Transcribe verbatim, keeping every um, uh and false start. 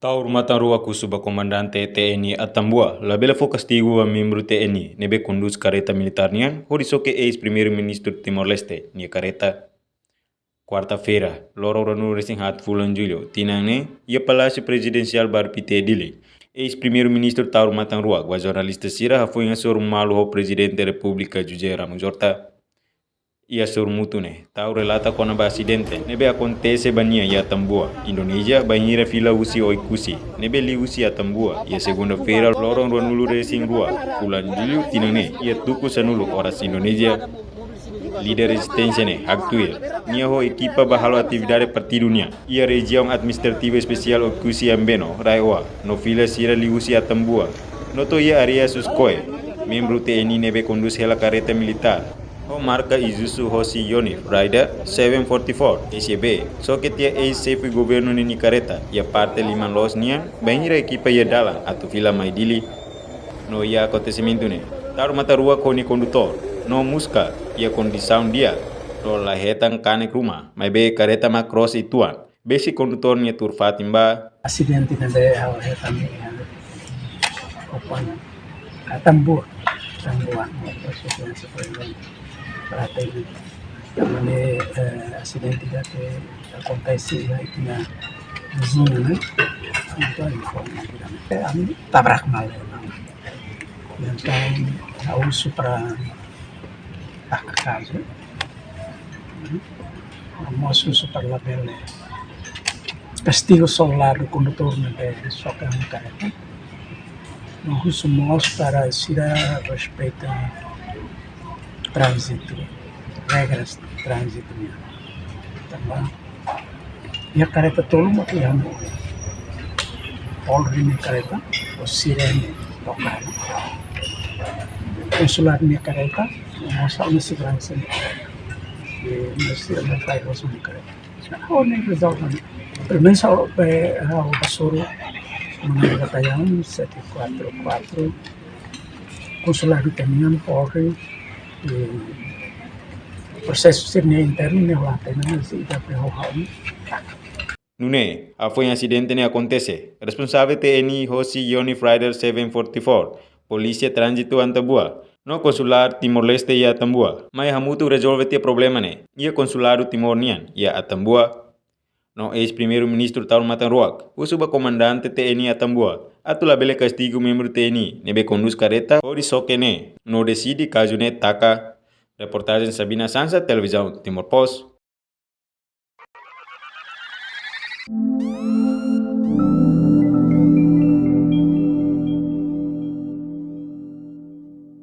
Taur matan-ruak husu ba komandante T N I Atambua labele fó kastigu ba membru T N I ne'ebé kondús kareta militár nian hodi soke eis-primeiru-ministru Timor-Leste nia kareta. Kuarta-feira, loron ruanulu-resin-haat fulan Jullu tinan ne'e, iha Palásiu Prezidensiál Bairru Pité, Dili, eis-primeiru-ministru taur matan-ruak ba jornalista sira hafoin hasoru malu ho Prezidente Repúblika José Ramos Horta. Iha hasoru mútuu ne'e, taur relata kona-ba asidente ne'ebé akontese ba nia iha Atambua, Indonézia, bainhira fila husi Oekusi ne'ebé liu husi Atambua iha segunda-feira, loron ruanulu-resin-rua fulan Jullu tinan ne'e, iha tuku sanulu oras Indonézia. Líder rezisténsia ne'e haktuir nia ho ekipa bá halo atividade partidu nian iha Rejiaun Administrativa Espesiál Oekusi Ambeno, RAEOA, no fila sira liu husi Atambua no to'o iha área Suskoe. Membru T N I ne'ebé kondús hela kareta militár ho marka Isuzu Hosi Yonif Raider seven forty-four S B soke tiha eis-xefe governu ninia kareta iha parte liman loos nian, bainhira ekipa iha dalan atu fila mai Dili. No iha akontesimentu ne'e, taur matan-ruak ho nia kondutór no músiku iha kondisaun di'ak no la hetan kanek ruma, maibé kareta mak cross uitoan, besik kondutór nia tuur fatin ba. Asidente ne'ebé ha'u hetan iha Atambua, Atambua, no presidensi para tene. Tanba ne'e, eh, asidente ida ke akontese iha ita-nia viziñu, ne'e? Entaun informa diretamente. Eh, ami tabrak malu, ne'e? Entaun, ha'u husu para taka kazu. Mós husu para labele kastigu soldadu kondutór ne'ebé soke kareta. No husu mós para sira respeita tránzitu, regras tránzitu nian. Tanba iha kareta tolu mak iha Polri nia kareta, ho sirene toka. Konsuladu nia kareta, mós halo seguransa. I mós sirene fai ho sira-nia kareta. Ha'u ne'e rezolve. Pelumenus ha'u, eh, ha'u hasoru mengenai bataliaun sete quatro quatro, konsuladu ita-nian, Polri, i prosesu sira-nia internu ne'e hola tiha ona, mas ida-ne'e ha'u, ha'u. Nune'e, hafoin asidente ne'e akontese, responsavel T N I Hosi Yonif Raider seven forty-four, Polísia Tránzitu Atambua, no Konsuladu Timor-Leste iha Atambua mai hamutuk rezolve tiha problema ne'e iha Konsuladu Timor nian iha Atambua. No eis-primeiru-ministru taur matan-ruak husu ba komandante T N I Atambua atu labele kastigu membru T N I ne'ebé kondús kareta hodi soke ne'e, no deside kazu ne'e taka. Reportajen Sabina Sansa, Televizaun Timor Post.